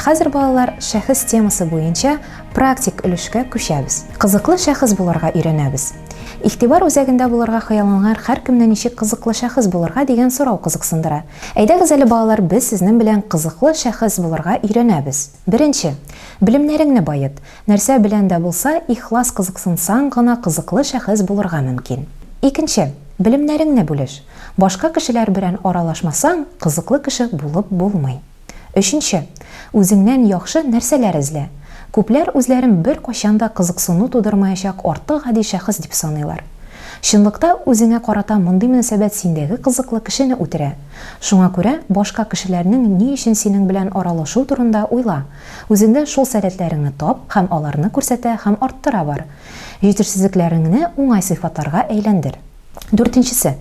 Ә хәзер, балалар, шәхес темасы буенча практик өлешкә күчәбез. Кызыклы шәхес булырга өйрәнәбез. Игътибар үзәгендә булырга хыялланган һәркемне ничек кызыклы шәхес булырга дигән сорау кызыксындыра. Әйдәгез әле, балалар, без сезнең белән кызыклы шәхес булырга өйрәнәбез. Беренче. Белемнәреңне бает. Нәрсә белән дә булса ихлас кызыксынсаң гына кызыклы шәхес булырга мөмкин. Икенче. Белемнәреңне бүлеш. Башка кешеләр белән аралашмасаң, кызыклы кеше булып булмый. Өченче. Үзеңнән яхшы нәрсәләр эзлә. Күпләр үзләрен беркайчан да кызыксыну тудырмаячак артык гади шәхес дип саныйлар. Чынлыкта, үзеңә карата мондый мөнәсәбәт синдәге кызыклы кешене үтерә. Шуңа күрә, башка кешеләрнең ни өчен синең белән аралашу турында уйла. Үзеңдә шул сәләтләреңне тап һәм аларны күрсәтә һәм арттыра бар. Җитешсезлекләреңне уңай сыйфатларга әйләндер. Дүртенчесе.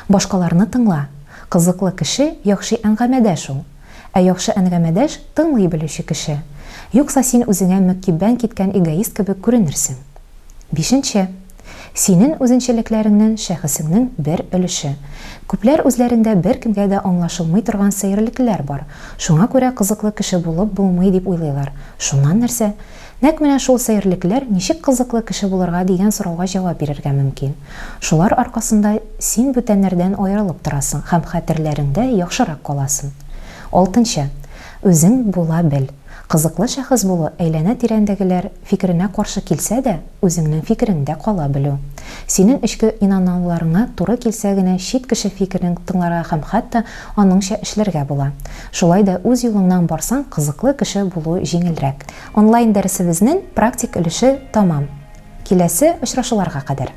Башкаларны тыңла. Кызыклы кеше, яхшы әңгәмәдәш ул. Ә яхшы әнгәмәдәш, тыңлый белүче кеше. Юкса син үзеңә мөкиббән киткән эгоист кебек күренерсең. Бишенче. Синен үзенчәлекләреңнен шәхесеңнең бер өлеше. Күпләр үзләрендә беркемгә дә аңлашылмый торган сәерлекләр бар, шуңа күрә кызыклы кеше булып булмый дип уйлыйлар. Шуннан нәрсә? Нәкъ менә шул сәерлекләр ничек кызыклы кеше булырга дигән сорауга җавап бирергә мөмкин. Шулар аркасында син бүтәннәрдән аерылып торасың һәм хәтерләреңдә яхшырак каласың. Алтынчы. Үзең була бел. Кызыклы шәхес булу әйләнә-тирәндәгеләр фикеренә каршы килсә дә, үзеңнең фикереңдә кала белү. Синең эчке инануларыңа туры килсә генә чит кеше фикерен тыңларга һәм хәтта аныңча эшләргә була. Шулай да үз юлыңнан барсаң, кызыклы кеше булу җиңелрәк. Онлайн дәресебезнең практик өлеше тәмам. Киләсе очрашуларга кадәр!